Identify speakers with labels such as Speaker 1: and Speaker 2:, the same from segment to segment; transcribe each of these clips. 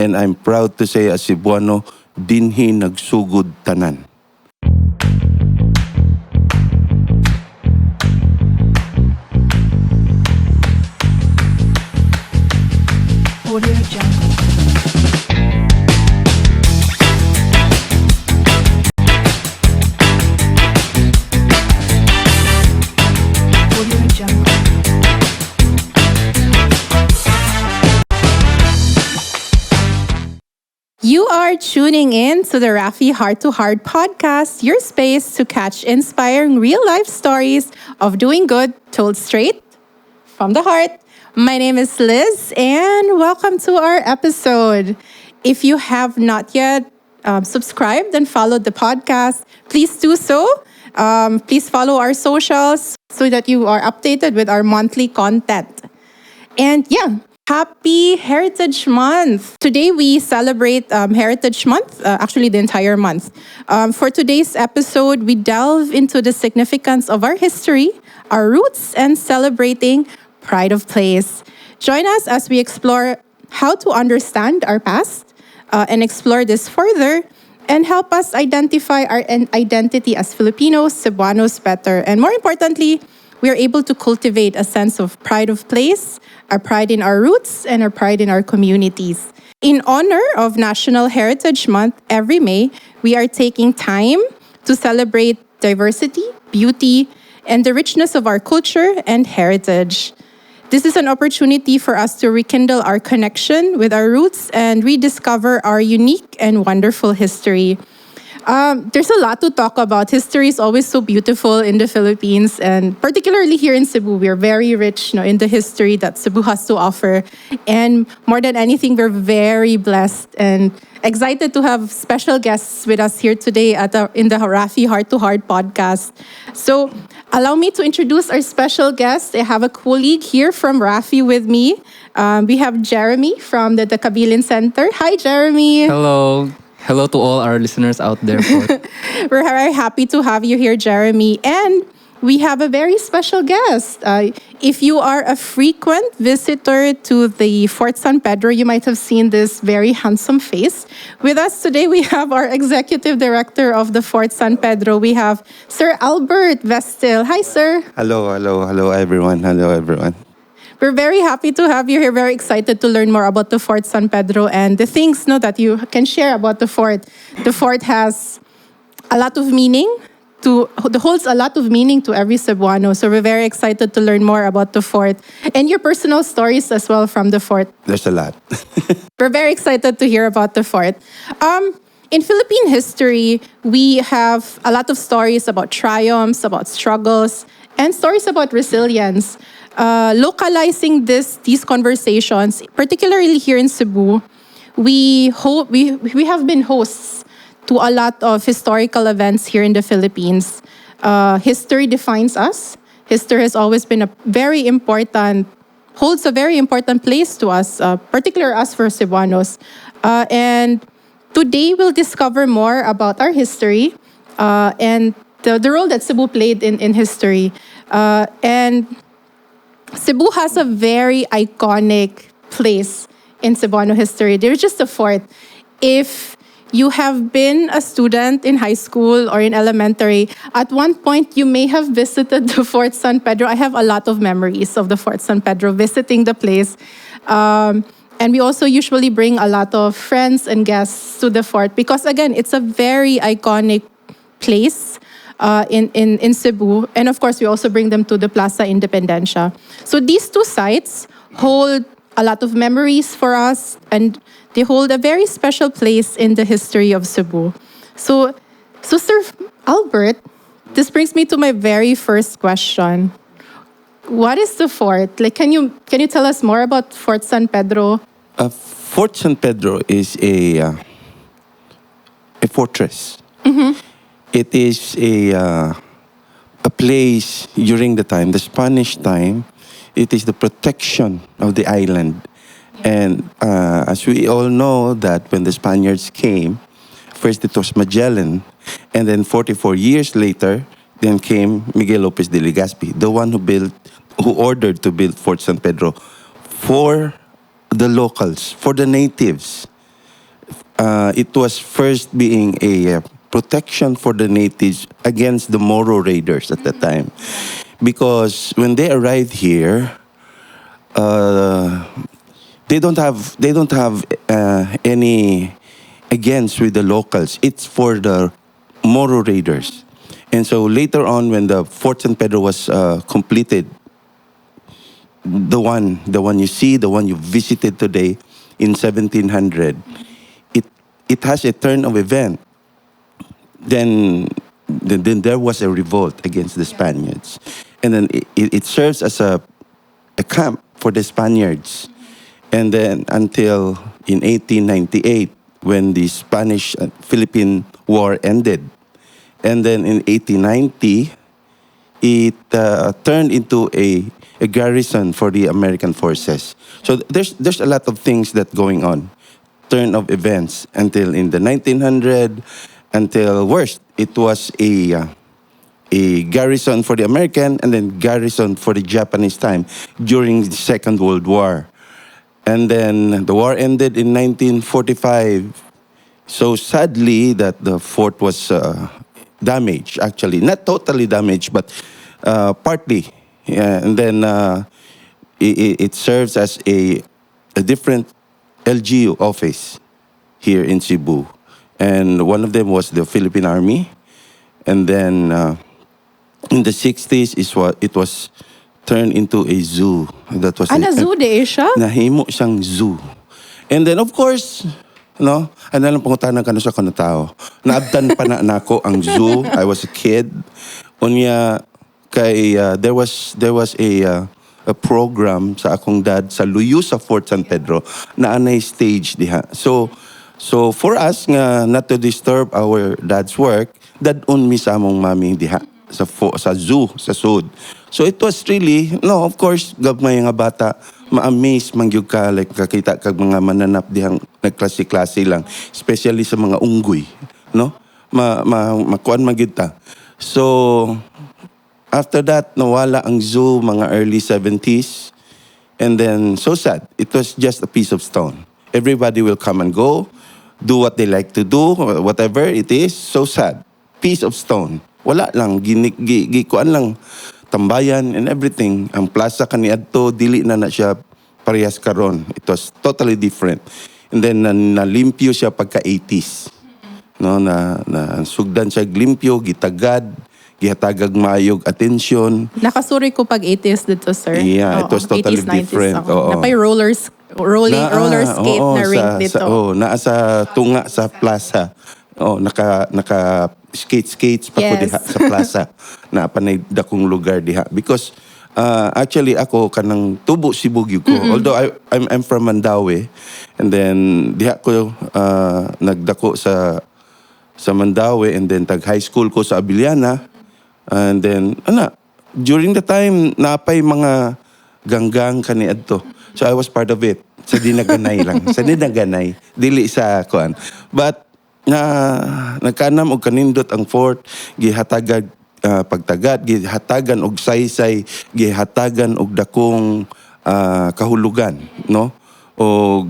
Speaker 1: And I'm proud to say, as Cebuano, dinhi nagsugod tanan.
Speaker 2: Audio Jungle. Audio Jungle.
Speaker 3: You are tuning in to the Rafi Heart to Heart podcast, your space to catch inspiring real life stories of doing good told straight from the heart. My name is Liz, and welcome to our episode. If you have not yet subscribed and followed the podcast, please do so. Please follow our socials so that you are updated with our monthly content. And yeah, happy Heritage Month. Today we celebrate Heritage Month, actually the entire month. For today's episode, we delve into the significance of our history, our roots, and celebrating pride of place. Join us as we explore how to understand our past and explore this further and help us identify our identity as Filipinos, Cebuanos better. And more importantly, we are able to cultivate a sense of pride of place, our pride in our roots, and our pride in our communities. In honor of National Heritage Month every May, we are taking time to celebrate diversity, beauty, and the richness of our culture and heritage. This is an opportunity for us to rekindle our connection with our roots and rediscover our unique and wonderful history. There's a lot to talk about. History is always so beautiful in the Philippines, and particularly here in Cebu, we are very rich in the history that Cebu has to offer. And more than anything, we're very blessed and excited to have special guests with us here today in the Rafi Heart to Heart podcast. So, allow me to introduce our special guest. I have a colleague here from Rafi with me. We have Jeremy from the Kabilin Center. Hi, Jeremy.
Speaker 4: Hello. Hello to all our listeners out there po.
Speaker 3: We're very happy to have you here, Jeremy. And we have a very special guest. If you are a frequent visitor to the Fort San Pedro, you might have seen this very handsome face. With us today, we have our executive director of the Fort San Pedro. We have Sir Albert Vestil. Hi, sir.
Speaker 1: Hello, hello, hello everyone. Hello everyone.
Speaker 3: We're very happy to have you here. Very excited to learn more about the Fort San Pedro and the things no, that you can share about the fort. The fort has a lot of meaning to holds a lot of meaning to every Cebuano. So we're very excited to learn more about the fort and your personal stories as well from the fort.
Speaker 1: There's a lot.
Speaker 3: We're very excited to hear about the fort. In Philippine history, we have a lot of stories about triumphs, about struggles, and stories about resilience. Localizing these conversations, particularly here in Cebu, we hope we have been hosts to a lot of historical events here in the Philippines. History defines us. History has always been a very important holds a very important place to us, particularly us for Cebuanos. And today we'll discover more about our history and the role that Cebu played in history. And Cebu has a very iconic place in Cebuano history. There's just a fort. If you have been a student in high school or in elementary, at one point you may have visited the Fort San Pedro. I have a lot of memories of the Fort San Pedro, visiting the place. And we also usually bring a lot of friends and guests to the fort because, again, it's a very iconic place in Cebu. And of course, we also bring them to the Plaza Independencia. So these two sites hold a lot of memories for us, and they hold a very special place in the history of Cebu. So Sir Albert, this brings me to my very first question. What is the fort? Like, can you tell us more about Fort San Pedro?
Speaker 1: Fort San Pedro is a fortress. It is a place during the time, the Spanish time. It is the protection of the island. And as we all know that when the Spaniards came, first it was Magellan, and then 44 years later, then came Miguel Lopez de Legazpi, the one who ordered to build Fort San Pedro for the locals, for the natives. It was first being a protection for the natives against the Moro raiders at that time. Because when they arrived here, they don't have any against with the locals. It's for the Moro raiders. And so later on, when the Fort San Pedro was completed, the one you see, the one you visited today in 1700, it has a turn of event. Then there was a revolt against the Spaniards, and then it serves as a camp for the Spaniards. And then until in 1898, when the Spanish Philippine War ended. And then in 1890, it turned into a garrison for the American forces. So there's a lot of things that going on, turn of events until in the 1900, until worst, it was a garrison for the American and then garrison for the Japanese time during the Second World War. And then the war ended in 1945. So sadly that the fort was damaged, actually. Not totally damaged, but partly. Yeah, and then it serves as a different LGU office here in Cebu. And one of them was the Philippine Army. And then in the 60s is what it was turned into a zoo. That was
Speaker 3: Ah, na zoo diay siya?
Speaker 1: Nahimo siyang zoo. And then of course, no, ano lang pangutana kanu sa kuno tao. Naabtan pa na nako ang zoo. I was a kid. Unya kay there was a program sa akong dad sa luyo sa Fort San Pedro na anay stage diha. So for us nga not to disturb our dad's work, dad-on mi sa among mami diha sa zoo, sa sud. So it was really, no, of course, gagmay nga bata, ma-amaze man gyud ka, like kakita kag mga mananap dihang nagklase-klase lang, especially sa mga unggoy, no? Ma, ma makuan man gyud ta. So after that, nawala ang zoo mga early 70s. And then, so sad. It was just a piece of stone. Everybody will come and go, do what they like to do, whatever it is. So sad. Piece of stone. Wala lang. Ginik, gi, gi, kuan lang. Tambayan and everything. Ang plaza kaniadto, dili na na siya parehas karon. It was totally different. And then, na, nalimpyo siya pagka 80s. No, na sugdan siya limpyo, gitagad, gihatagag maayog atensyon.
Speaker 3: Nakasuri ko pag 80s dito, sir.
Speaker 1: Yeah, it
Speaker 3: Oo,
Speaker 1: was totally
Speaker 3: 80s, 90s,
Speaker 1: different.
Speaker 3: Oo.
Speaker 1: Oo.
Speaker 3: Napay roller skate
Speaker 1: oo,
Speaker 3: na rink dito.
Speaker 1: Sa, oh, naa sa tunga sa plaza. Oh, naka skate skates pa ko diha sa plaza. Na panay dakong lugar diha because actually ako kanang tubo Cebu gyud ko. Although I'm from Mandaue and then diha ko nagdako sa Mandaue and then tag high school ko sa Abellana and then ana during the time napay mga ganggang kaniadto, so I was part of it sa dinaganay lang, sa dinaganay, dili sa kuan, but na nagkanam og kanindot ang fort, gihatagag pagtagad, gihatagan og saysay, gihatagan og dakong kahulugan, no, o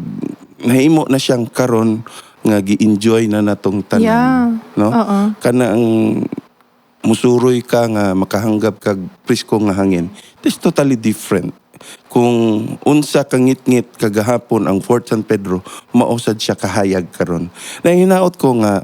Speaker 1: nahimo na siyang karon nga gi-enjoy na natong tanan, no,
Speaker 3: Oo.
Speaker 1: Kana ang musuroy ka nga makahanggap kag presko nga hangin. It's totally different. Kung unsa kangitngit kagahapon ang Fort San Pedro, mao sad siya kahayag karon. Nahinaot ko nga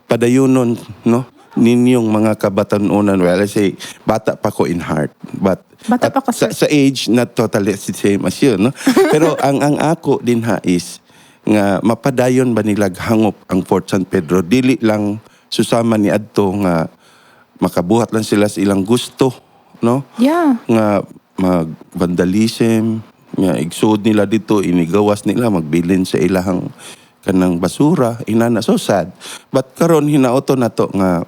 Speaker 1: padayunon, no, ninyong mga kabatanunan. Well, I say bata pa ko in heart, but
Speaker 3: Bata
Speaker 1: at
Speaker 3: pa ka,
Speaker 1: sa,
Speaker 3: sir.
Speaker 1: sa age not totally the same as you, no, pero ang ako din ha is nga mapadayon ba nilag hangop ang Fort San Pedro, dili lang susama ni adto nga makabuhat lang sila sa ilang gusto, no, nga mag vandalism nga igsuod nila dito, inigawas nila, magbilin sa ilahang kanang basura inana. So sad, but karon hinauto nato nga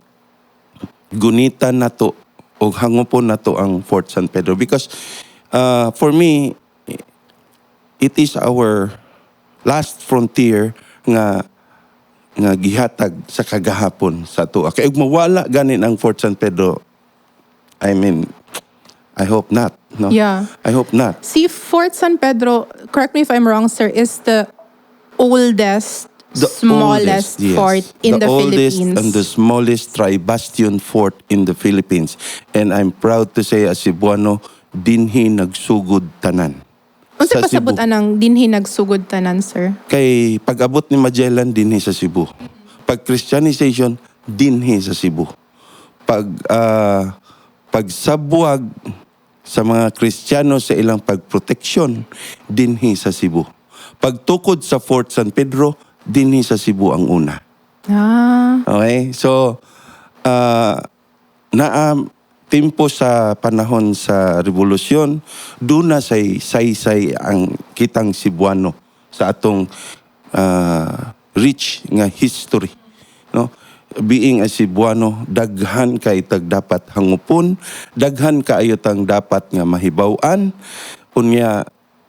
Speaker 1: gunitan nato o hangupon nato ang Fort San Pedro because for me it is our last frontier nga gihatag sa kagahapon sa ato. Kay ug mawala ganin ang Fort San Pedro, I mean, I hope not, no? I hope not.
Speaker 3: See, Fort San Pedro, correct me if I'm wrong, sir, is the oldest
Speaker 1: The
Speaker 3: smallest
Speaker 1: oldest, yes.
Speaker 3: fort in the
Speaker 1: oldest
Speaker 3: Philippines.
Speaker 1: And the smallest tri-bastion fort in the Philippines. And I'm proud to say, as Cebuano, dinhi nagsugod tanan.
Speaker 3: Unsa
Speaker 1: Sa
Speaker 3: pasabot
Speaker 1: Cebu.
Speaker 3: Anang dinhi nagsugod tanan, sir?
Speaker 1: Kay pag-abot ni Magellan, dinhi sa Cebu. Pag Christianization, dinhi sa Cebu. Pagsabwag sa mga Kristiyano sa ilang pagproteksyon, dinhi sa Cebu. Pagtukod sa Fort San Pedro, dinhi sa Cebu ang una. Okay? So, naa timpo sa panahon sa revolusyon, duna say saysay ang kitang Cebuano sa atong rich nga history. No? Being a Cebuano, daghan kay tag dapat hangupon, daghan kaayo tang dapat nga mahibaw-an. Unya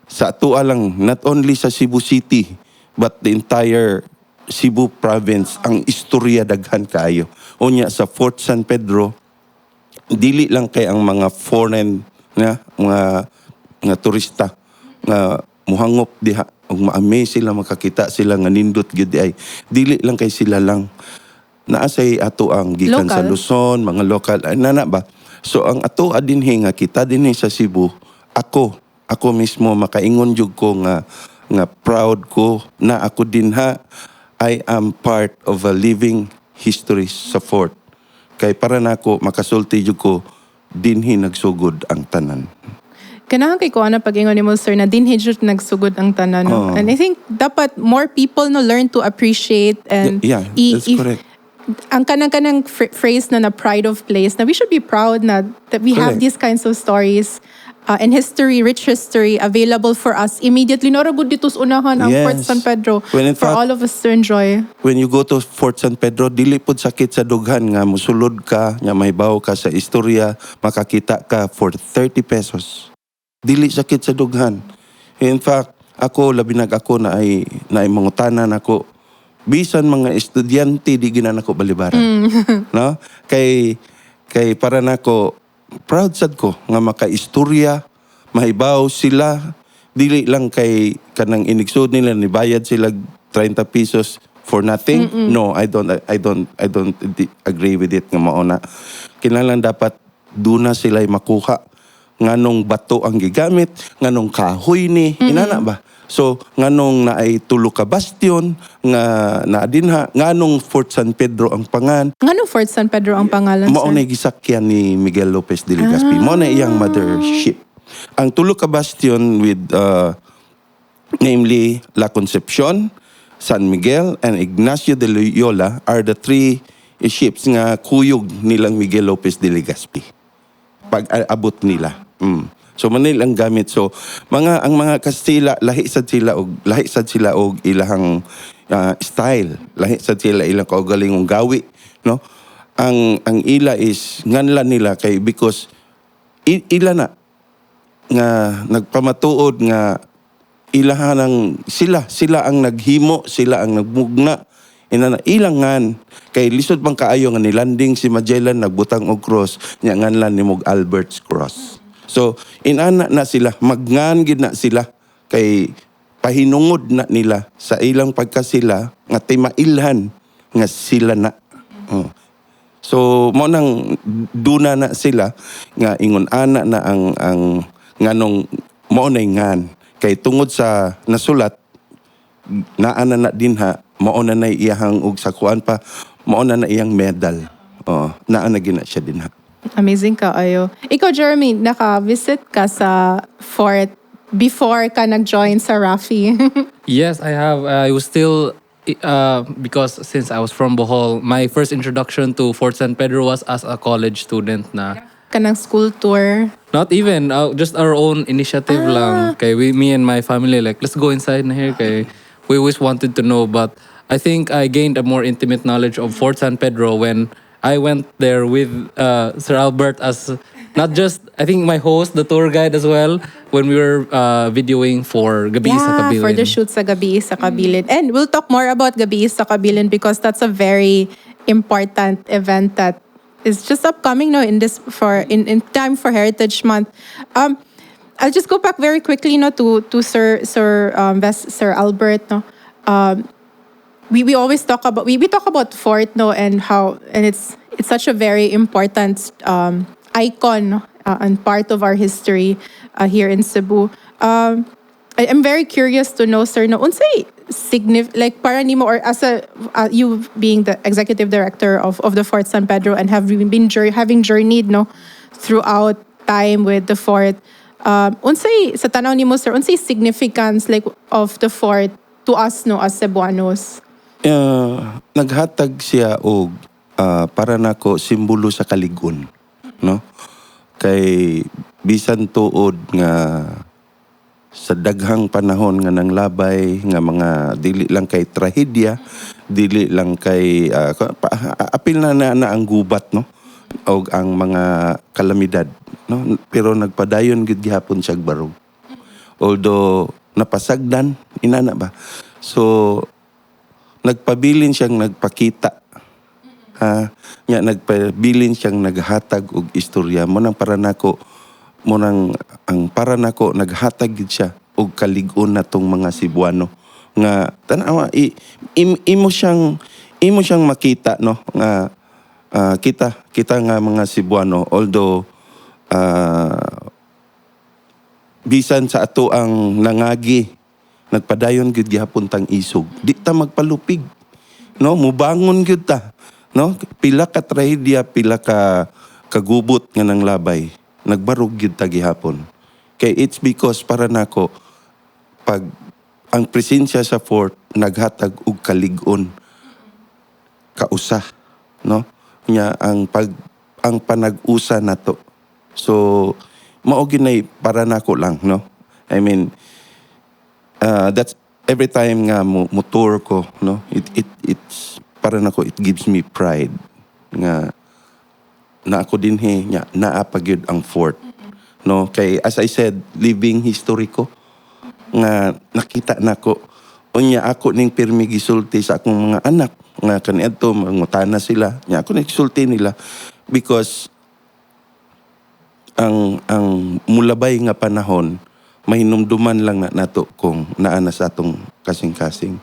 Speaker 1: sa atoa lang, not only sa Cebu City, but the entire Cebu province, ang istorya daghan kaayo. Unya sa Fort San Pedro, dili lang kay ang mga foreign nga mga turista nga muhangop diha ug ma-amaze sila, makakita sila nga nindot gyud diay. Dili lang kay sila lang, naa say ato ang gikan sa
Speaker 3: Local.
Speaker 1: Luzon, mga local, ay, nana ba. So ang ato dinhi nga kita dinhi sa Cebu, ako mismo makaingon jud ko nga proud ko na ako dinha. I am part of a living history sa fort, kay para nako makasulti jud ko, dinhi nagsugod ang tanan.
Speaker 3: Ganahan kay ko ana pag-ingon nimo, sir, na dinhi jud nagsugod ang tanan, no?
Speaker 1: Oo.
Speaker 3: And I think dapat more people, no, learn to appreciate and
Speaker 1: Yeah, that's correct.
Speaker 3: Ang kanang phrase na pride of place, na we should be proud na that we have
Speaker 1: Correct.
Speaker 3: These kinds of stories and history, rich history available for us immediately. Naa ra gud didto sa unahan ang Fort San Pedro
Speaker 1: When in
Speaker 3: for
Speaker 1: fact-
Speaker 3: all of us to enjoy.
Speaker 1: When you go to Fort San Pedro, dili pud sakit sa dughan nga musulod ka, nga mahibaw ka sa istorya, makakita ka for 30 pesos. Dili sakit sa dughan. In fact, ako, labi nag ako na ay mangutana nako. Bisan mga estudyante, di gina nako balibaran. No? Kay para nako proud sad ko nga makaistorya, mahibaw sila, dili lang kay kanang inigsud nila nibayad sila 30 pesos for nothing. No, I don't agree with it nga mao na. Kinahanglan dapat duna sila makuha nganong bato ang gigamit, nganong kahoy ni, inana ba? So, nganong naay tulo ka bastion, nga naa dinha, nganong Fort San Pedro ang pangan?
Speaker 3: Ngano Fort San Pedro ang pangalan,
Speaker 1: Mao
Speaker 3: sir?
Speaker 1: na gisakyan ni Miguel Lopez de Legazpi. Mao na iyang mothership. Ang tulo ka bastion with namely La Concepcion, San Miguel, and Ignacio de Loyola are the three ships nga kuyog nilang Miguel Lopez de Legazpi pag abot nila. So manil ang gamit. So mga ang mga Kastila, lahi sad sila og ilahang style. Lahi sad sila ilang kaugalingong gawi, no? Ang ila is nganlan nila kay because ila na nga nagpamatuod nga ilahan ang sila sila ang naghimo, sila ang nagmugna, inana ilangan kay lisod man kaayo nga nilanding si Magellan, nagbutang og cross nya, nganlan nimog Albert's Cross. So inana na sila, magngan gid na sila kay pahinungod na nila sa ilang pagkasila nga timailhan nga sila na. Oh. So mo nang duna na sila nga ingon ana na ang nganong mao na ngan kay tungod sa nasulat naa na na dinha, mao na na iyahang og sa kuan pa, mao na na iyang medal. Oh, naa na gina siya dinha.
Speaker 3: Amazing kaayo. Ikaw, Jeremy, naka-visit ka sa fort before ka nag-join sa Rafi?
Speaker 4: Yes, I have. I was still because since I was from Bohol, my first introduction to Fort San Pedro was as a college student na.
Speaker 3: Kanang school tour.
Speaker 4: Not even just our own initiative lang. Kay me and my family, like, "Let's go inside na here," kay we always wanted to know, but I think I gained a more intimate knowledge of Fort San Pedro when I went there with Sir Albert as not just, I think, my host, the tour guide as well, when we were videoing for Gabi sa
Speaker 3: Yeah,
Speaker 4: Kabilin.
Speaker 3: for the shoot sa Gabi sa Kabilin. And we'll talk more about Gabi sa Kabilin because that's a very important event that is just upcoming, no, in this for in time for Heritage Month. I'll just go back very quickly, no, to Sir Albert, no. We always talk about we talk about Fort, no, and how and it's such a very important icon and part of our history here in Cebu. I'm very curious to know, sir, no, unsay like para nimo or as a you being the executive director of the Fort San Pedro and have been having journeyed, no, throughout time with the fort. Unsay sa tanaw nimo, sir, unsay significance like of the fort to us, no, as Cebuanos?
Speaker 1: Naghatag siya og para nako simbolo sa kalig-on, no? Kay bisan tuod nga sa daghang panahon nga nanglabay nga mga dili lang kay trahedya, dili lang kay apil na, na na ang gubat, no, og ang mga kalamidad, no, pero nagpadayon gid gihapon siya barog although napasagdan inana ba. So nagpabilin siyang nagpakita, ha, nya nagpabilin siyang naghatag og istorya mo nang para nako mo nang ang para nako naghatag gid siya og kalig-on natong mga Cebuano nga tan-awa imo siyang makita, no, nga kita kita nga mga Cebuano, although bisan sa ato ang nangagi, nagpadayon gyud gihapon tang isog. Di ta magpalupig, no? Mubangon gyud ta, no? Pila ka trahedya, pila ka kagubot nga nanglabay, nagbarog gyud ta gihapon. Kay it's because para nako pag ang presensya sa fort naghatag og kalig-on, kausa, no, nya ang panag-usa nato. So mao ginay para nako lang, no? I mean, that's every time nga mo tour ko, no, it's para nako it gives me pride nga na ako dinhi nya naa pa gyud ang fort, no? Kay as I said, living history ko nga nakita nako. Unya ako ning pirmi gisulti sa akong mga anak nga kaniadto mangutana sila nya ako ning gisulti nila because ang mulabay nga panahon, mahinumduman lang na nato kung naa na sa atong kasing-kasing,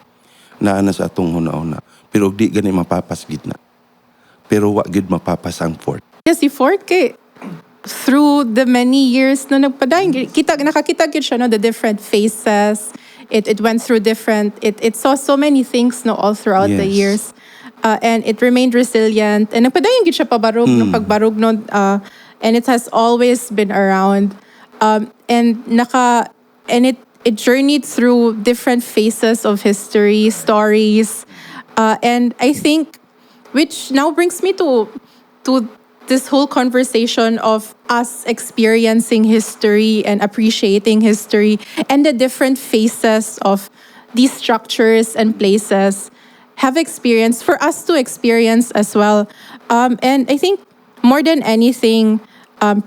Speaker 1: naa na sa atong huna-huna, pero di gani mapapas gid na, pero wa gid mapapas ang fort.
Speaker 3: Yes, si Fort kay through the many years no, nagpadayon kita, nakakita gyud siya, no, the different faces. It went through different, it saw so many things, no, all throughout the years, and it remained resilient and nagpadayon gyud siya pabarog, no, pagbarog, no, and it has always been around, and naka and it journeyed through different phases of history, stories, and I think which now brings me to this whole conversation of us experiencing history and appreciating history and the different faces of these structures and places have experienced for us to experience as well. And I think more than anything,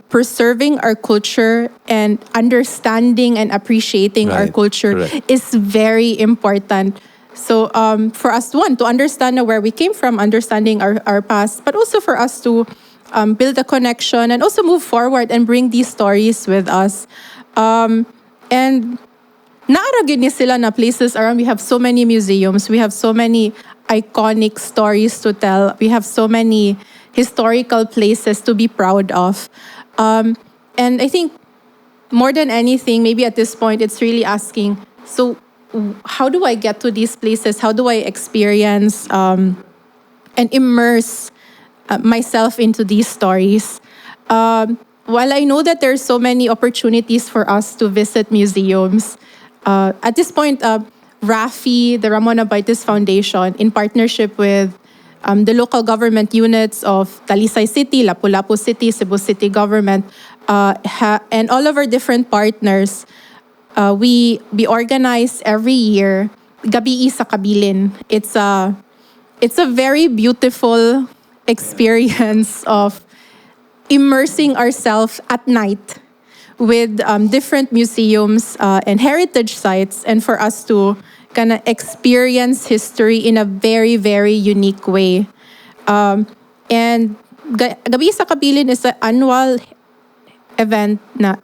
Speaker 3: preserving our culture and understanding and appreciating our culture is very important. So for us, one, to understand where we came from, understanding our past, but also for us to build a connection and also move forward and bring these stories with us. And naa ra gyud ni sila na places around. We have so many museums. We have so many iconic stories to tell. We have so many historical places to be proud of. And I think more than anything, maybe at this point, it's really asking, so how do I get to these places? How do I experience and immerse myself into these stories? While I know that there's so many opportunities for us to visit museums, at this point, RAFI, the Ramon Aboitiz Foundation, in partnership with the local government units of Talisay City, Lapu-Lapu City, Cebu City government, and all of our different partners, we organize every year Gabii sa Kabilin. It's a very beautiful experience of immersing ourselves at night with different museums and heritage sites, and for us to kind of experience history in a very, very unique way. And Gabii sa Kabilin is an annual event na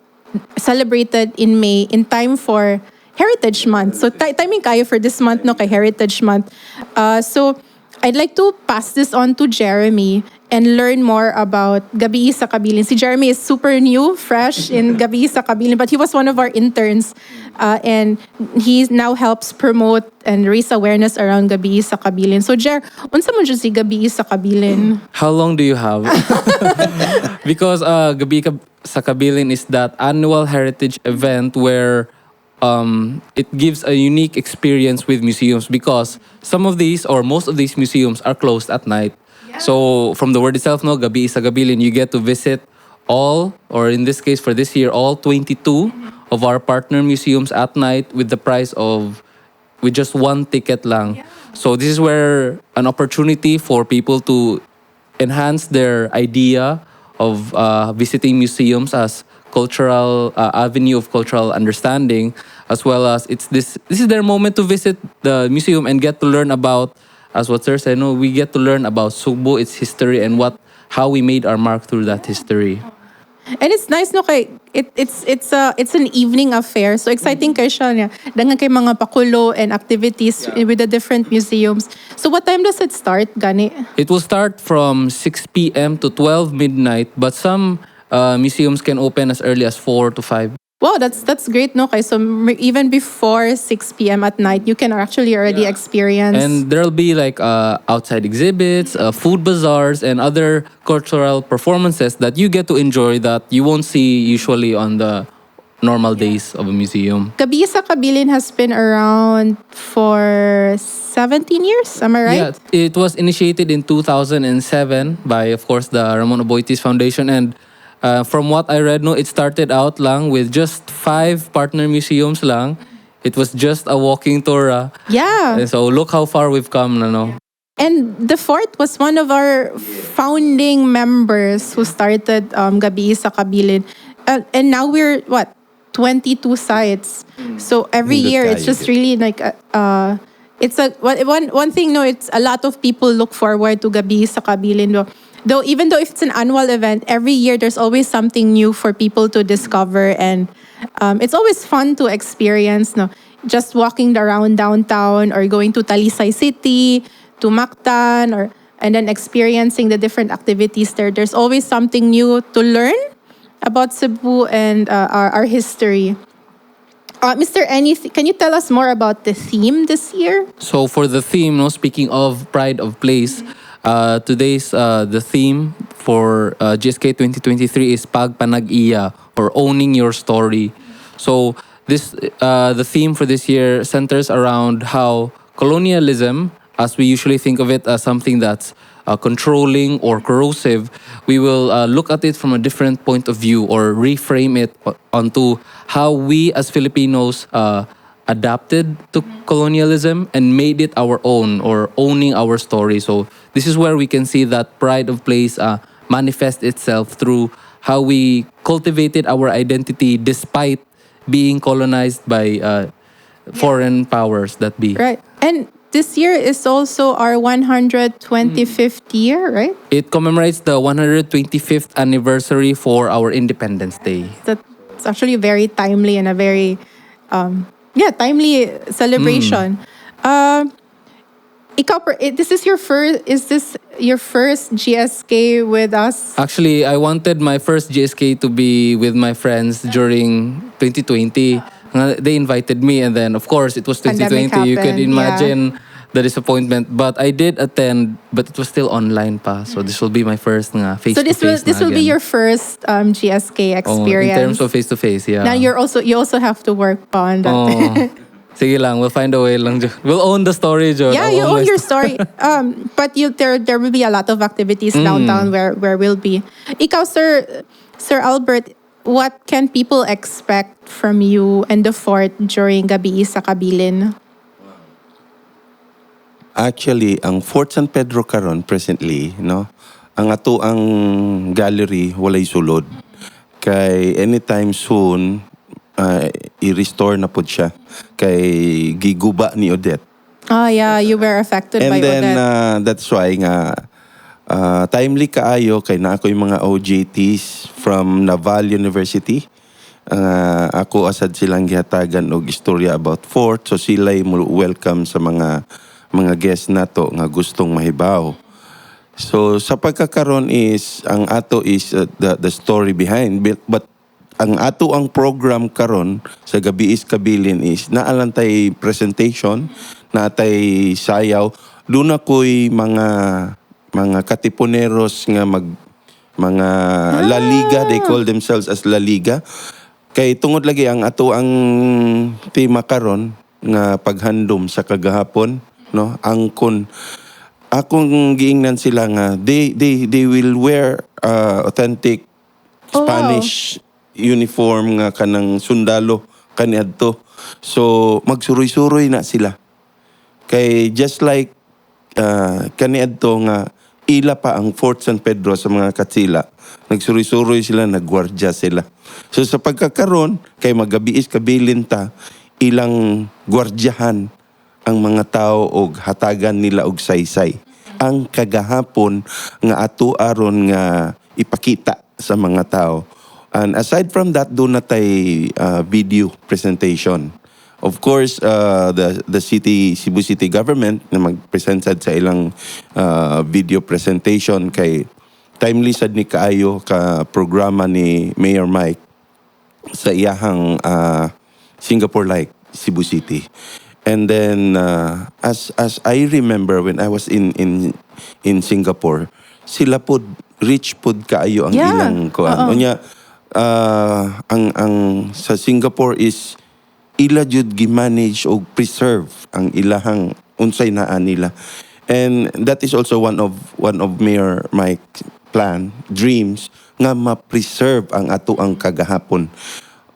Speaker 3: celebrated in May in time for Heritage Month. So timing kaayo for this month, no, kay Heritage Month. So I'd like to pass this on to Jeremy and learn more about Gabii sa Kabilin. Si Jeremy is super new, fresh in Gabii sa Kabilin, but he was one of our interns and he now helps promote and raise awareness around Gabii sa Kabilin. So Jer, unsa man jud si Gabii sa Kabilin?
Speaker 4: How long do you have? Because Gabii sa Kabilin is that annual heritage event where it gives a unique experience with museums because some of these or most of these museums are closed at night. So from the word itself, no, Gabii sa Kabilin, you get to visit all, or in this case for this year, all 22 of our partner museums at night with the price of with just one ticket lang. So this is where an opportunity for people to enhance their idea of visiting museums as cultural avenue of cultural understanding, as well as it's this is their moment to visit the museum and get to learn about, as what sir said, no, we get to learn about Sugbo, its history, and what how we made our mark through that history.
Speaker 3: And it's nice, no, kay it, it's an evening affair. So exciting kay siya niya. Daghan kay mga pakulo and activities with the different museums. So what time does it start gani?
Speaker 4: It will start from 6 p.m. to 12 midnight, but some museums can open as early as 4 to 5.
Speaker 3: Wow, that's great, no? Kay so even before 6 p.m. at night, you can actually already experience.
Speaker 4: And there'll be like outside exhibits, food bazaars, and other cultural performances that you get to enjoy that you won't see usually on the normal days of a museum.
Speaker 3: Gabii sa Kabilin has been around for 17 years, am I right?
Speaker 4: Yeah, it was initiated in 2007 by, of course, the Ramon Aboitiz Foundation. And from what I read, no, it started out lang with just five partner museums lang. It was just a walking tour. And so look how far we've come, no?
Speaker 3: And the fort was one of our founding members who started Gabii sa Kabilin. And now we're, what, 22 sites. So every
Speaker 1: Nindot
Speaker 3: year, it's
Speaker 1: kaayo
Speaker 3: just
Speaker 1: gyud.
Speaker 3: Really like, it's a, one thing, no, it's a lot of people look forward to Gabii sa Kabilin. No? Though, even though if it's an annual event, every year there's always something new for people to discover. And it's always fun to experience, no? Just walking around downtown or going to Talisay City, to Mactan, or and then experiencing the different activities there. There's always something new to learn about Cebu and our history. Mr. Any, can you tell us more about the theme this year?
Speaker 4: So for the theme, no, speaking of pride of place, today's the theme for GSK 2023 is Pagpanag-iya, or owning your story. So this the theme for this year centers around how colonialism, as we usually think of it as something that's controlling or corrosive, we will look at it from a different point of view or reframe it onto how we as Filipinos adapted to colonialism and made it our own, or owning our story. So this is where we can see that pride of place manifest itself through how we cultivated our identity despite being colonized by foreign powers that be.
Speaker 3: Right. And this year is also our 125th year, right?
Speaker 4: It commemorates the 125th anniversary for our Independence Day.
Speaker 3: That's actually very timely and a very, yeah, timely celebration. Ikaw, this is your first, is this your first GSK with us?
Speaker 4: Actually, I wanted my first GSK to be with my friends during 2020. Nga, they invited me and then, of course, it was
Speaker 3: Pandemic
Speaker 4: 2020. You could
Speaker 3: happened, yeah.
Speaker 4: imagine the disappointment. But I did attend, but it was still online pa. So this will be my first nga face
Speaker 3: So this
Speaker 4: to
Speaker 3: will
Speaker 4: face
Speaker 3: this
Speaker 4: na
Speaker 3: will be
Speaker 4: again.
Speaker 3: Your first GSK
Speaker 4: Oh,
Speaker 3: experience.
Speaker 4: in terms of face to face, yeah.
Speaker 3: Now you also have to work on that.
Speaker 4: Oh. Sige lang, we'll find a way lang, jud. We'll own the story, jud.
Speaker 3: Yeah,
Speaker 4: I'll
Speaker 3: you own
Speaker 4: my
Speaker 3: your story. But you there will be a lot of activities downtown where we'll be. Ikaw, Sir Albert, what can people expect from you and the fort during Gabii sa Kabilin?
Speaker 1: Actually, ang Fort San Pedro karon presently, no? Ang atoang gallery walay sulod. Kay anytime soon i-restore na pod siya kay giguba ni Odette.
Speaker 3: Oh yeah, you were affected
Speaker 1: And
Speaker 3: by
Speaker 1: then
Speaker 3: Odette.
Speaker 1: That's why nga timely kaayo kay naa koy mga OJTs from Naval University. Ako asad silang gihatagan og istorya about fort, so sila mo welcome sa mga guests nato nga gustong mahibaw. So sa pagkakaron is ang ato is the story behind, but ang ato ang program karon sa Gabiis Kabilin is naa lang tay presentation, naa tay sayaw, duna ko'y mga katipuneros nga mag mga La Liga, they call themselves as La Liga. Kay tungod lagi ang ato ang tema karon nga paghandom sa kagahapon, no? Angkon akong giingnan sila nga they will wear authentic Spanish uniform nga kanang sundalo kaniadto. So magsuroy-suroy na sila. Kay just like kaniadto nga ila pa ang Fort San Pedro sa mga Katsila. Nagsuroy-suroy sila, nagwardya sila. So sa pagkakaron, kay magabiis kabilin ta, ilang gwardyahan ang mga tao og hatagan nila og saysay. Ang kagahapon nga ato aron nga ipakita sa mga tao. And aside from that, duna tay video presentation. Of course, the city Cebu City government na mag-present sad sa ilang video presentation kay timely sad ni kaayo ka programa ni Mayor Mike sa iyahang Singapore like Cebu City. And then as I remember when I was in Singapore, sila pod rich pod kaayo ang ilang kuan.
Speaker 3: Oo.
Speaker 1: Unya ang sa Singapore is ila jud gi-manage og preserve ang ilahang unsay naa nila. And that is also one of Mayor Mike plan, dreams nga ma-preserve ang ato ang kagahapon.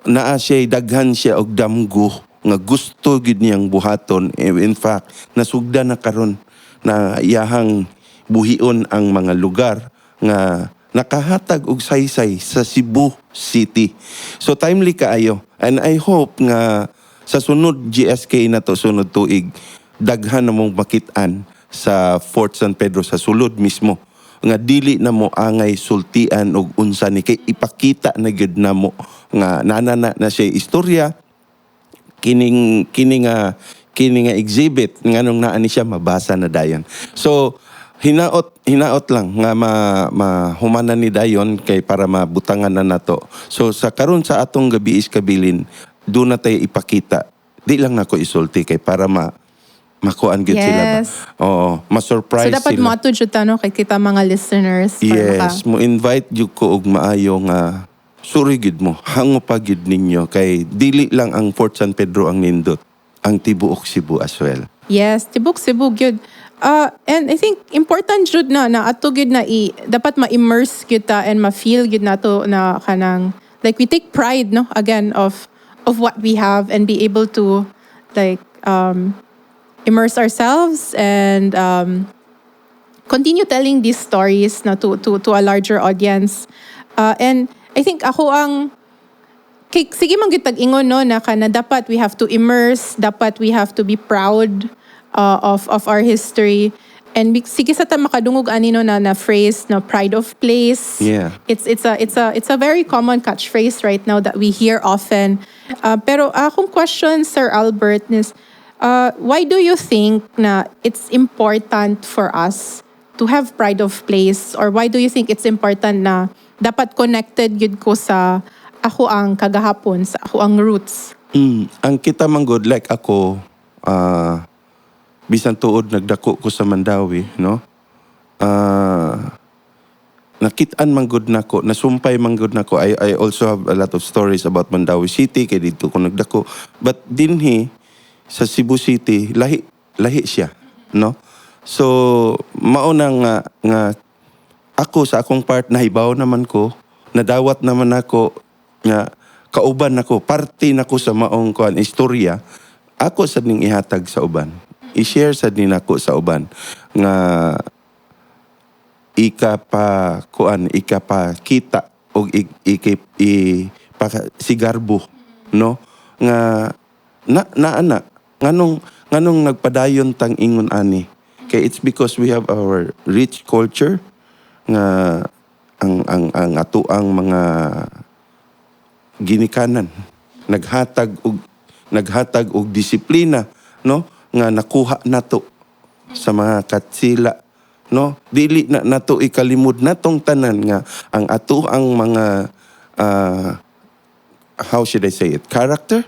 Speaker 1: Naa siya, daghan siya og damgo nga gusto gyud niyang buhaton. Eh, in fact, nasugda na karon na iyahang buhion ang mga lugar nga nakahatag og saysay sa Cebu City. So timely kaayo. And I hope nga sa sunod GSK na to, sunod tuig, daghan na mong makit-an sa Fort San Pedro sa sulod mismo nga dili na mo angay sultian og unsa ni kay ipakita na gyud namo nga nanana na siya istorya kining kini nga exhibit nganong naa ni siya mabasa na dayon. So hinaot hinaot lang nga ma mahumanan ni dayon kay para mabutangan na nato. So sa karon sa atong gabi is kabilin duna tay ipakita. Di lang nako isulti kay para ma makuan gyud sila ba. Oo, ma-surprise
Speaker 3: So dapat
Speaker 1: sila.
Speaker 3: mo ato jud ta, no, kay kita mga listeners para
Speaker 1: Yes, mo invite jud ko og maayo nga suri gyud mo, hango pa gyud ninyo kay dili lang ang Fort San Pedro ang nindot, ang tibuok Cebu as well.
Speaker 3: Yes, tibok Cebu gyud. And I think important jud na na ato gyud na i dapat ma-immerse gyud ta and ma-feel gyud nato na kanang like we take pride, no, again of what we have and be able to like immerse ourselves and continue telling these stories na to a larger audience. And I think ako ang kay sige man gyud tag-ingon, no, na kana dapat we have to immerse, dapat we have to be proud of our history. And sige sa ta makadungog ani, no, na phrase, no, pride of place. It's a very common catchphrase right now that we hear often. Pero akong question, Sir Albert, is why do you think na it's important for us to have pride of place, or why do you think it's important na dapat connected gyud ko sa ako ang kagahapon, sa ako ang roots?
Speaker 1: Ang kita man gud, like ako, bisan tuod nagdako ko sa Mandaue, no? Nakit-an man gud nako, nasumpay man gud nako. I also have a lot of stories about Mandaue City kay didto ko nagdako. But dinhi sa Cebu City, lahi lahi siya, no? So mao na nga ako sa akong part nahibaw naman ko, nadawat naman ako nga kauban nako, parte nako sa maong kuan istorya. Ako sad ning ihatag sa uban. I-share sad ni nako sa uban nga ika pa kuan, ika pa kita og i, i, pa, sigarbo, no, nga na na nganong nagpadayon tang ingon ani kay it's because we have our rich culture nga ang atoang mga ginikanan, naghatag og disiplina, no, nga nakuha nato sa mga katsila, no? Dili na nato ikalimod natong tanan nga ang ato ang mga how should I say it, character,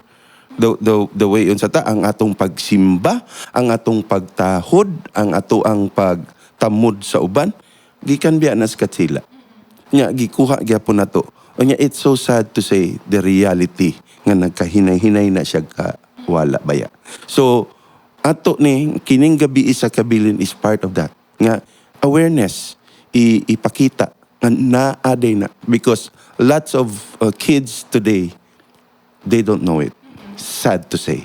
Speaker 1: the way unsa ta, ang atong pagsimba, ang atong pagtahod, ang ato ang pagtamod sa uban, gikan biya na sa katsila nya, gikuha gyapon nato. Unya, it's so sad to say the reality nga nagkahinay-hinay na siya ka wala baya. So ato ni kining Gabii sa Kabilin is part of that nga awareness, ipakita nga naa diay na, because lots of kids today, they don't know it, sad to say.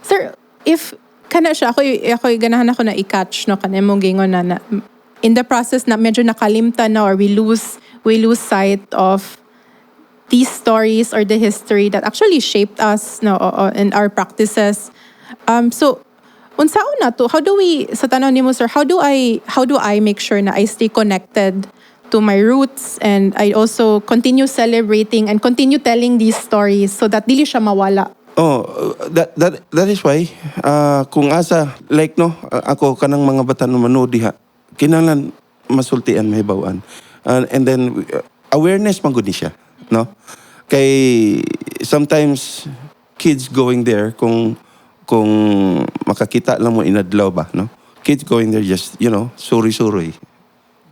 Speaker 3: Sir, if kana siya, ako ganahan ako na i-catch, no, kana imong gingon na in the process na medyo nakalimtan na or we lose sight of these stories or the history that actually shaped us, no, and our practices. So unsaon na to? How do we, sa tanaw nimo, sir, how do I make sure na I stay connected to my roots and I also continue celebrating and continue telling these stories so that dili siya mawala?
Speaker 1: Oh, that is why kung asa like, no, ako kanang mga bata no manood diha, kinahanglan masultian, mahibaw-an. And then awareness man gud ni siya, no? Kay sometimes kids going there, kung makakita lang mo inadlaw ba, no? Kids going there just, suri-suri.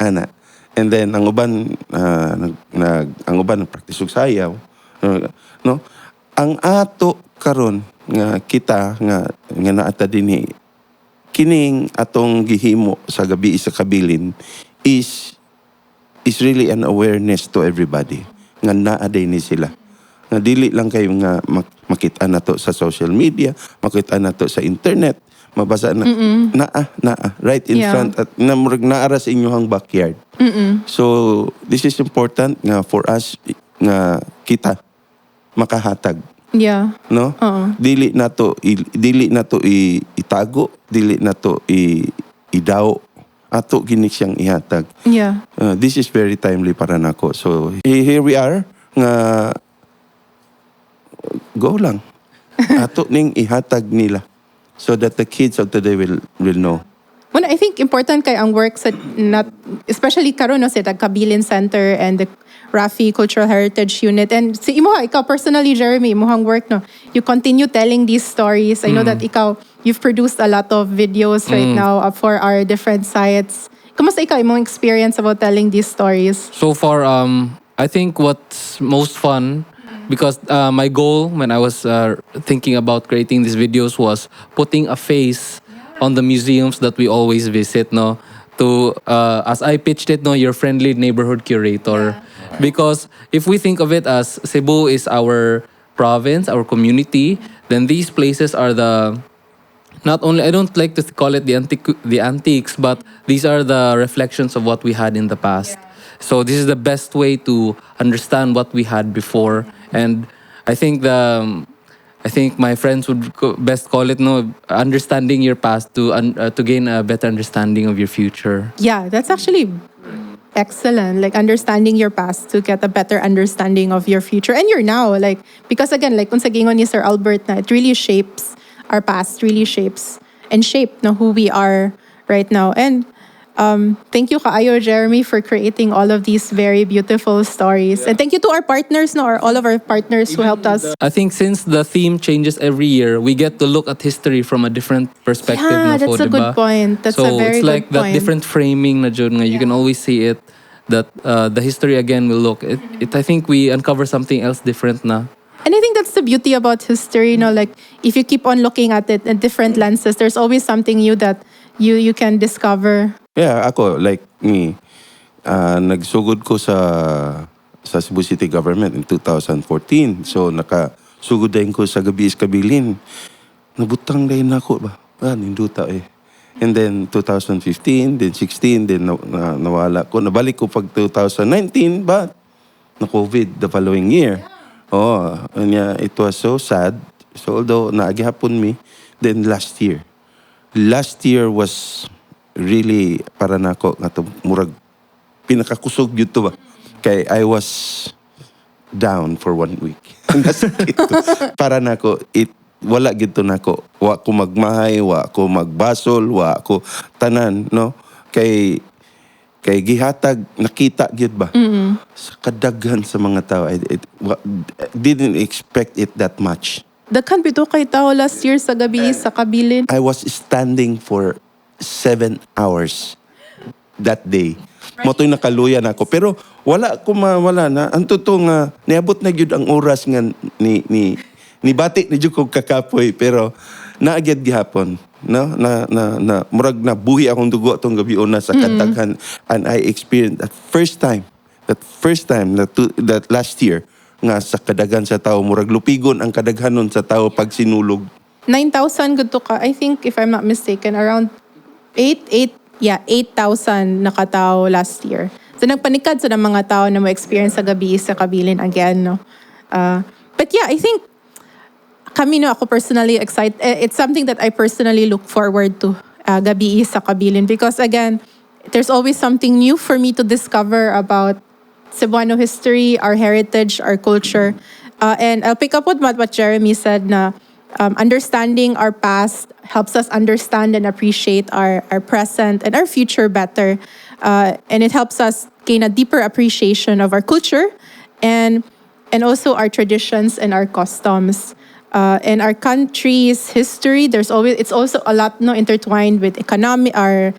Speaker 1: Ana. And then ang uban nag, nag ang uban nag-practice og sayaw. No? Ang ato karon nga kita nga naata dinhi, kining atong gihimo sa Gabii sa Kabilin is really an awareness to everybody nga naa diay ni sila. Nga dili lang kayo nga makita nato sa social media, makita nato sa internet, mabasa na naa naa right in front at na murag naa ra sa inyong backyard. So this is important nga for us nga kita makahatag, no?
Speaker 3: Oo.
Speaker 1: Dili nato itago, dili nato idaw, ato gini siyang ihatag. This is very timely para nako. So here we are nga go lang. Ato ning ihatag nila so that the kids of today will know.
Speaker 3: Well, I think important kay ang work sa not especially karon, no, sa Kabilin Center and the Rafi Cultural Heritage Unit, and si imo, ikaw personally, Jeremy, imuhang work, no, you continue telling these stories. I know that ikaw, you've produced a lot of videos right now for our different sites. Kumusta ikaw, imong experience about telling these stories?
Speaker 4: So far, I think what's most fun, because my goal when I was thinking about creating these videos was putting a face on the museums that we always visit, no? To as I pitched it, no, your friendly neighborhood curator. Because if we think of it as Cebu is our province, our community, then these places are the not only, I don't like to call it the antiques, but these are the reflections of what we had in the past. So this is the best way to understand what we had before, and I think my friends would best call it, no, understanding your past to gain a better understanding of your future.
Speaker 3: Yeah, that's actually excellent. Like understanding your past to get a better understanding of your future and your now. Like, because again, like unsa gingon ni Sir Albert na it really shapes our past, really shapes and shape, no, who we are right now. And thank you kaayo, Jeremy, for creating all of these very beautiful stories. And thank you to our partners, no, or all of our partners who helped us.
Speaker 4: I think since the theme changes every year, we get to look at history from a different perspective
Speaker 3: Yeah,
Speaker 4: na po,
Speaker 3: that's a good
Speaker 4: diba?
Speaker 3: Point. That's
Speaker 4: So
Speaker 3: a very
Speaker 4: it's like
Speaker 3: good
Speaker 4: that
Speaker 3: point.
Speaker 4: Different framing na jud nga you can always see it that the history again will look it, I think we uncover something else different na.
Speaker 3: And I think that's the beauty about history, like if you keep on looking at it in different lenses, there's always something new that you can discover.
Speaker 1: Yeah, ako like me, nagsugod ko sa Cebu City Government in 2014. So nakasugod din ko sa Gabii sa Kabilin. Nabutang din ako ba? Ah, ninduta eh. And then 2015, then 16, then nawala ko. Nabalik ko pag 2019, but na COVID the following year. Oh, and it was so sad. So although naa gihapon mi, then last year. Last year was really para nako nga to murag pinakakusog gyud to ba. Kay I was down for one week. Nasakit ko. Para nako it wala gid to nako. Wa ko magmahay, wa ko magbasol, wa ko tanan, no? Kay gihatag, nakita gyud ba sa kadaghan sa mga tao. I didn't expect it that much.
Speaker 3: Daghan bitaw kay tao last year sa Gabii sa Kabilin.
Speaker 1: I was standing for 7 hours that day. Mao to'y nakaluya na ako. Pero wala ko mawala na. Ang totoo nga, niabot na gyud ang oras nga ni bati ni jud kog kakapoy, pero naagyad gihapon, no, na na na murag na buhi akong dugo atong gabi una sa kadaghan, and I experienced that first time that last year nga sa kadaghan sa tao, murag lupigon ang kadaghanon sa tao pag sinulog.
Speaker 3: 9,000 gud to ka. I think, if I'm not mistaken, around 8 8, yeah, 8,000 na katao last year. So nagpanikad sa ng mga tao na mo experience sa Gabii sa Kabilin again, no. But yeah, I think kami, no, ako personally excited. It's something that I personally look forward to, Gabii sa Kabilin, because again, there's always something new for me to discover about Cebuano history, our heritage, our culture. And I'll pick up with what Jeremy said na understanding our past helps us understand and appreciate our present and our future better. And it helps us gain a deeper appreciation of our culture and also our traditions and our customs. And our country's history, there's always it's also a lot, no, intertwined with economy, our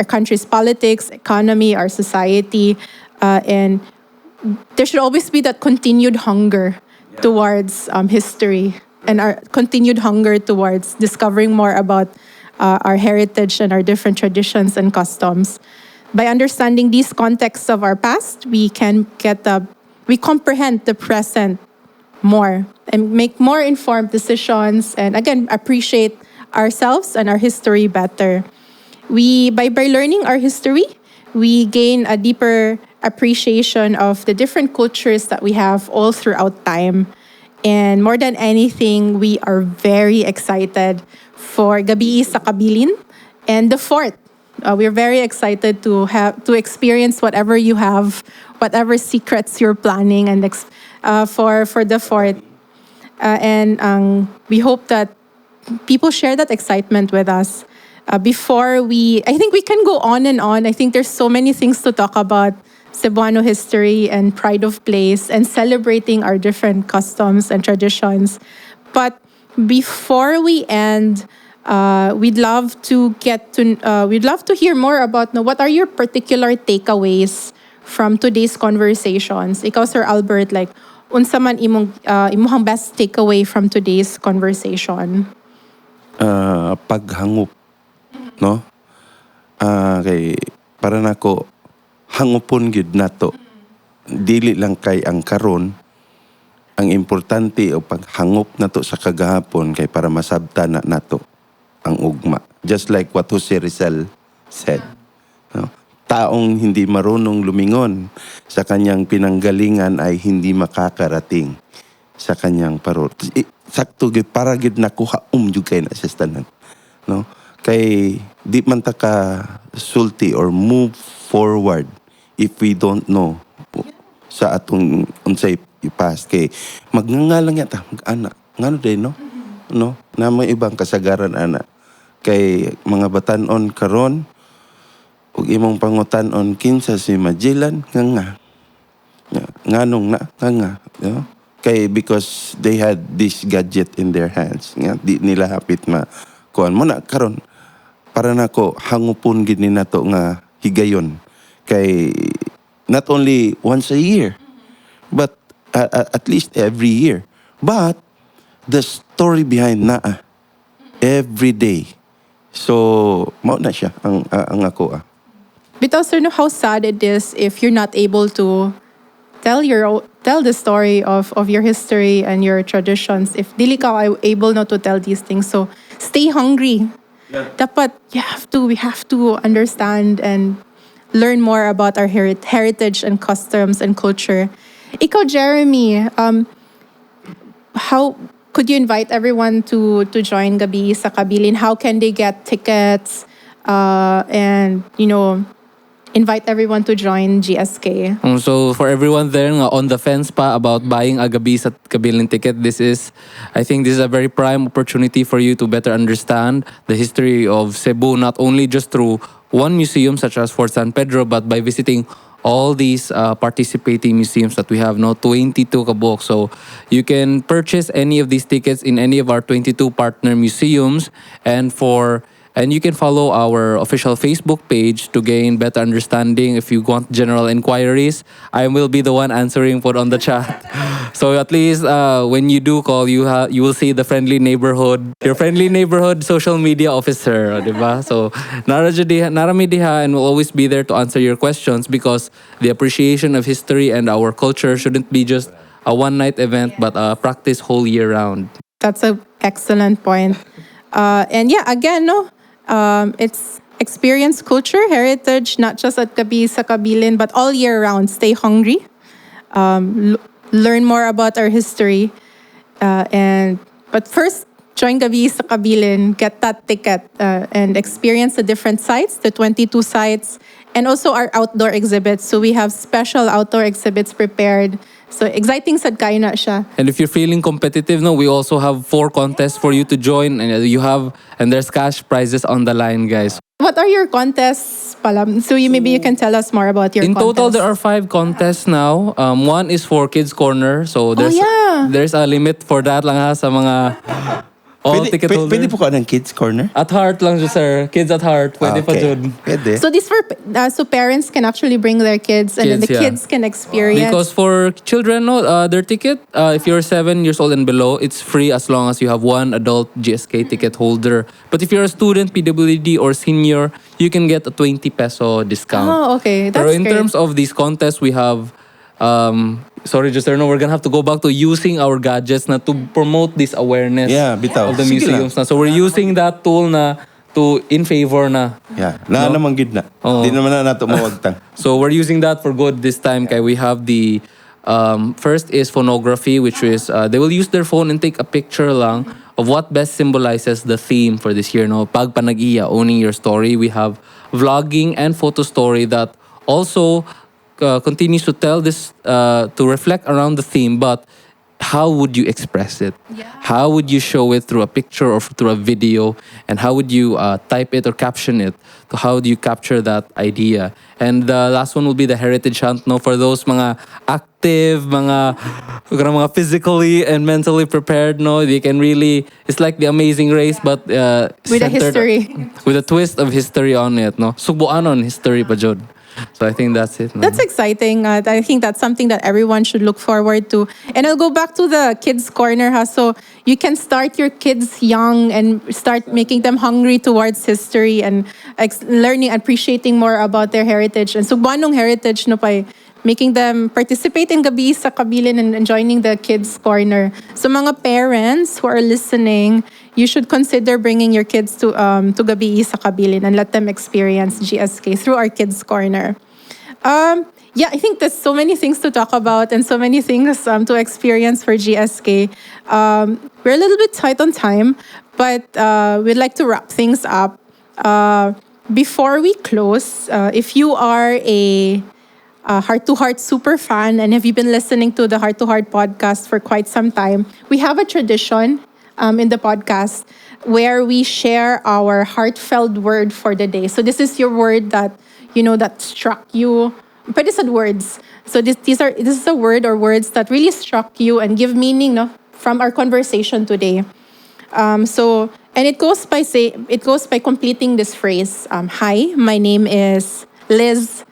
Speaker 3: country's politics, economy, our society, and there should always be that continued hunger towards history and our continued hunger towards discovering more about our heritage and our different traditions and customs. By understanding these contexts of our past, we comprehend the present more and make more informed decisions and again appreciate ourselves and our history better. We by learning our history, we gain a deeper appreciation of the different cultures that we have all throughout time. And more than anything, we are very excited for Gabii sa Kabilin and the fort. We're very excited to experience whatever you have, whatever secrets you're planning and for the fort. And we hope that people share that excitement with us. I think we can go on and on. I think there's so many things to talk about Cebuano history and pride of place and celebrating our different customs and traditions. But before we end, we'd love to hear more about, no, what are your particular takeaways from today's conversations? Ikaw, Sir Albert, like, unsa man imong imong best takeaway from today's conversation?
Speaker 1: Paghangop, no? Kay para nako hangupon gyud nato. Dili lang kay ang karon ang importante o paghangop nato sa kagahapon kay para masabta na nato ang ugma. Just like what Jose Rizal said. No? Taong hindi marunong lumingon sa kanyang pinanggalingan ay hindi makakarating sa kanyang paror. Sakto gyud, para gyud nakuha jud kay na siya sa tanan. No? Kay di man ta ka sulti or move forward if we don't know sa atong unsay past, kay magngangalang yata mag-ana ngano din, no, no, na may ibang kasagaran ana kay mga batanon karon ug imong pangutan-on kinsa si Magellan, nga nga nga nganong na nga nga, no? Kay because they had this gadget in their hands nga di nila hapit ma kuan mo na karon. Para nako hangupon gid ni nato nga higayon kay not only once a year but at least every year, but the story behind naa every day. So mao na siya ang ako ah.
Speaker 3: Bitaw, sir, no, how sad it is if you're not able to tell the story of your history and your traditions if dili ka able not to tell these things. So stay hungry. Dapat you have to we have to understand and learn more about our heritage and customs and culture. Ikaw, Jeremy, how could you invite everyone to join Gabii sa Kabilin? How can they get tickets? And Invite everyone to join GSK.
Speaker 4: So for everyone there nga on the fence pa about buying a Gabii sa Kabilin ticket, this is, I think this is a very prime opportunity for you to better understand the history of Cebu, not only just through one museum such as Fort San Pedro, but by visiting all these participating museums that we have, no? 22 kabuok. So you can purchase any of these tickets in any of our 22 partner museums, and you can follow our official Facebook page to gain better understanding. If you want general inquiries, I will be the one answering for on the chat. So at least when you do call, you will see the friendly neighborhood, your friendly neighborhood social media officer, o, diba? So nara jud diha, nara mi diha and will always be there to answer your questions because the appreciation of history and our culture shouldn't be just a one night event but a practice whole year round.
Speaker 3: That's an excellent point. And yeah, again, no, it's experience culture, heritage, not just at Gabii sa Kabilin, but all year round. Stay hungry, learn more about our history, and but first join Gabii sa Kabilin, get that ticket, and experience the different sites, the 22 sites, and also our outdoor exhibits. So we have special outdoor exhibits prepared. So exciting sad kaayo na siya.
Speaker 4: And if you're feeling competitive, no, we also have four contests for you to join, and you have and there's cash prizes on the line, guys.
Speaker 3: What are your contests pala? So you maybe you can tell us more about your
Speaker 4: In total,
Speaker 3: contests.
Speaker 4: There are five contests now. One is for Kids Corner, so there's there's a limit for that lang ha sa mga all
Speaker 1: Pwede,
Speaker 4: ticket
Speaker 1: pwede,
Speaker 4: holder.
Speaker 1: Pwede po ka ng Kids Corner?
Speaker 4: At heart lang siya, sir. Kids at heart. Pwede pa
Speaker 1: Okay.
Speaker 4: jud.
Speaker 1: Pwede.
Speaker 3: So these for so parents can actually bring their kids and then
Speaker 4: Kids,
Speaker 3: the
Speaker 4: yeah.
Speaker 3: kids can experience.
Speaker 4: Because for children, no, their ticket, if you're 7 years old and below, it's free as long as you have one adult GSK ticket holder. But if you're a student, PWD, or senior, you can get a 20 peso discount.
Speaker 3: Oh, okay. That's
Speaker 4: Pero in
Speaker 3: great.
Speaker 4: Terms of these contests, we have, sorry, just no, we're gonna have to go back to using our gadgets na to promote this awareness
Speaker 1: Yeah, bitaw.
Speaker 4: of the
Speaker 1: Sige lang.
Speaker 4: museums na. So we're using that tool na to in favor na.
Speaker 1: Yeah. Na
Speaker 4: No?
Speaker 1: naman gid na.
Speaker 4: Oo.
Speaker 1: Di naman na nato mawagtang.
Speaker 4: So we're using that for good this time. Kay we have the first is phonography, which is they will use their phone and take a picture lang of what best symbolizes the theme for this year. No, Pagpanag-iya, owning your story. We have vlogging and photo story that also continues to tell this to reflect around the theme, but how would you express it? How would you show it through a picture or through a video? And how would you type it or caption it? To how do you capture that idea? And the last one will be the heritage hunt. No, for those mga active, mga physically and mentally prepared. No, they can really. It's like The Amazing Race, but
Speaker 3: With a history.
Speaker 4: With a twist of history on it. No, Sugboanon history pa jud. So I think that's it, no?
Speaker 3: That's exciting. I think that's something that everyone should look forward to. And I'll go back to the Kids Corner. Ha? So you can start your kids young and start making them hungry towards history and learning, appreciating more about their heritage. And Sugbuanong heritage, no, by making them participate in Gabii sa Kabilin and joining the Kids Corner. So mga parents who are listening, you should consider bringing your kids to Gabii sa Kabilin and let them experience GSK through our Kids Corner. Yeah, I think there's so many things to talk about and so many things to experience for GSK. We're a little bit tight on time, but we'd like to wrap things up. Before we close, if you are a Heart to Heart super fan and have you been listening to the Heart to Heart podcast for quite some time, we have a tradition in the podcast where we share our heartfelt word for the day. So this is your word that you know that struck you. Pwede sa words. So this is a word or words that really struck you and give meaning, no, from our conversation today. So and it goes by completing this phrase. "Hi, my name is Liz,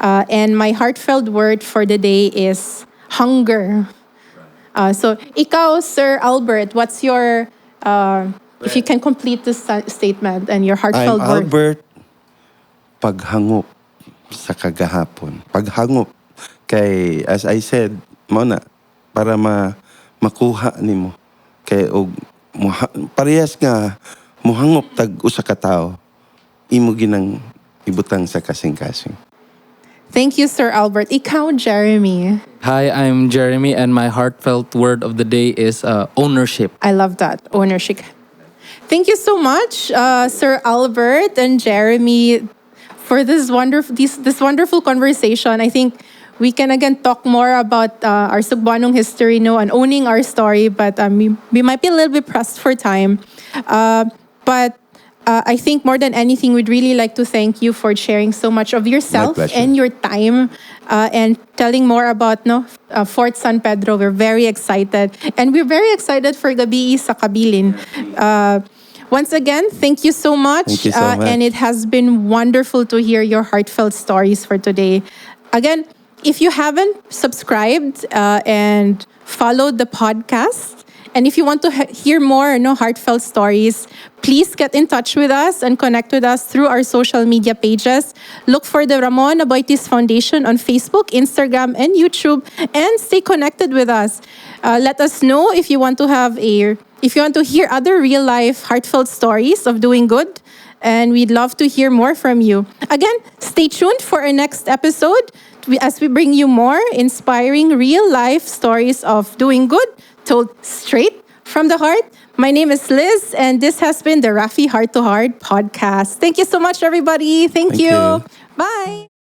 Speaker 3: and my heartfelt word for the day is hunger." So ikaw, Sir Albert, what's your if you can complete this statement and your
Speaker 1: I'm
Speaker 3: heartfelt word?
Speaker 1: Albert, paghangop sa kagahapon. Paghangop kay, as I said, mo na para ma makuha nimo kay og muha, parehas nga muhangop tag usa ka tawo imo ginang ibutang sa kasing-kasing.
Speaker 3: Thank you, Sir Albert. Ikaw, Jeremy.
Speaker 4: Hi, I'm Jeremy, and my heartfelt word of the day is ownership.
Speaker 3: I love that ownership. Thank you so much, Sir Albert and Jeremy, for this wonderful conversation. I think we can again talk more about our Sugbuanong history, no, and owning our story, but we might be a little bit pressed for time. But I think more than anything, we'd really like to thank you for sharing so much of yourself
Speaker 1: Pleasure.
Speaker 3: And your time and telling more about, no, Fort San Pedro. We're very excited. And we're very excited for Gabii sa Kabilin. Once again, thank you so much.
Speaker 1: Thank you so much.
Speaker 3: And it has been wonderful to hear your heartfelt stories for today. Again, if you haven't subscribed and followed the podcast, and if you want to hear more, no, heartfelt stories, please get in touch with us and connect with us through our social media pages. Look for the Ramon Aboitiz Foundation on Facebook, Instagram, and YouTube, and stay connected with us. Let us know if you want to hear other real life heartfelt stories of doing good, and we'd love to hear more from you. Again, stay tuned for our next episode as we bring you more inspiring real life stories of doing good told straight from the heart. My name is Liz, and this has been the Rafi Heart to Heart podcast. Thank you so much, everybody. Thank
Speaker 1: Thank
Speaker 3: you.
Speaker 1: You.
Speaker 3: Bye.